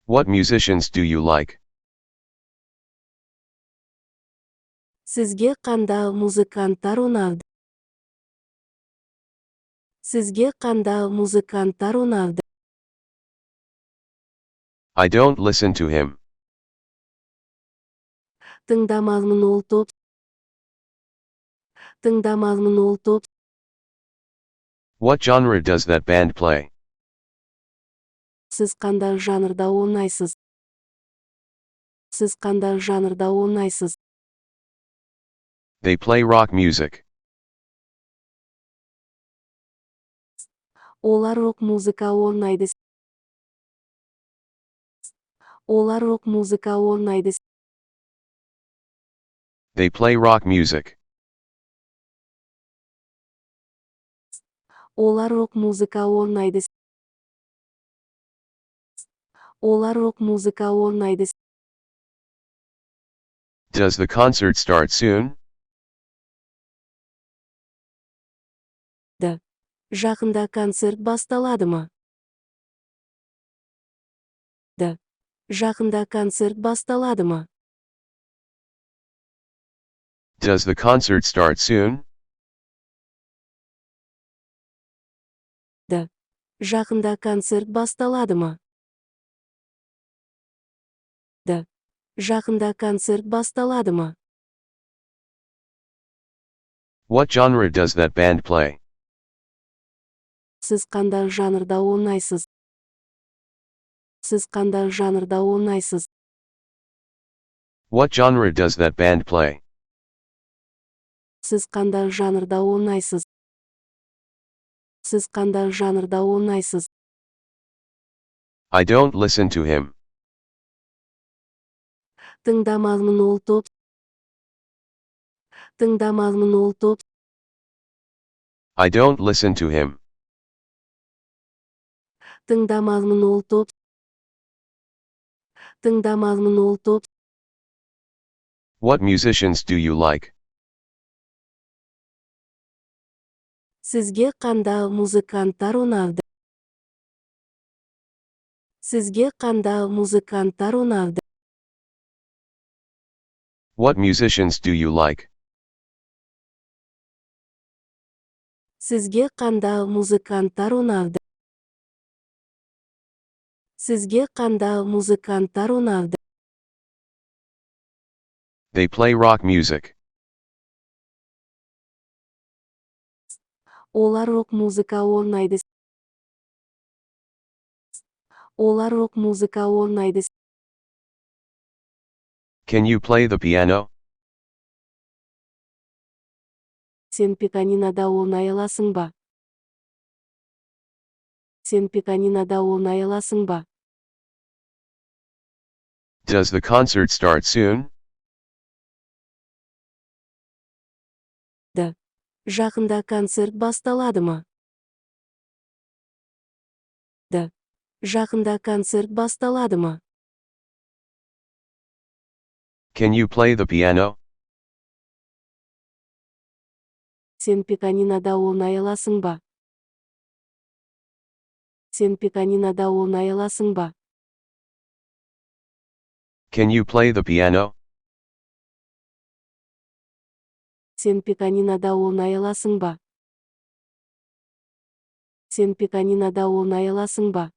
What musicians do you like? Сізге қандай музыканттар ұнайды? Сізге қандай музыканттар ұнайды? I don't listen to him. Тыңдамаймын ол топ. Тыңдамаймын ол топ. What genre does that band play? Сіз қандай жанрда ойнайсыз? Сіз қандай жанрда ойнайсыз? They play rock music. Олар рок музыка ойнайды. Олар рок музыка ойнайды. They play rock music. Олар рок музыка ойнайды. Олар рок музыка ойнайды. Does the concert start soon? Жақында концерт басталады ма? Да. Жақында концерт басталады ма? Does the concert start soon? Да. Жақында концерт басталады ма? Да. Жақында концерт басталады ма? What genre does that band play? Сіз қандай жанрда ойнайсыз? Сіз қандай жанрда ойнайсыз? What genre does that band play? Сіз қандай жанрда ойнайсыз? Сіз қандай жанрда ойнайсыз? I don't listen to him. Тыңдамаймын ол топ. Тыңдамаймын ол топ. I don't listen to him. Тыңдамаймын ол топ. Тыңдамаймын ол топ. What musicians do you like? Сізге қандай музыканттар ұнайды? Сізге қандай музыканттар ұнайды? What musicians do you like? Сізге қандай музыканттар ұнайды? Сізге қандай музыканттар ұнайды? They play rock music. Олар рок музыка ойнайды. Олар рок музыка ойнайды. Can you play the piano? Сен пианинода ойнай аласың ба? Сен пианинода ойнай аласың ба? Does the concert start soon? Да. Жақында концерт басталады ма? Да. Жақында концерт басталады ма? Can you play the piano? Сен пианинода ойнай аласың ба? Сен пианинода ойнай аласың ба? Can you play the piano? Сен пианинода ойнай аласың ба? Сен пианинода ойнай аласың ба?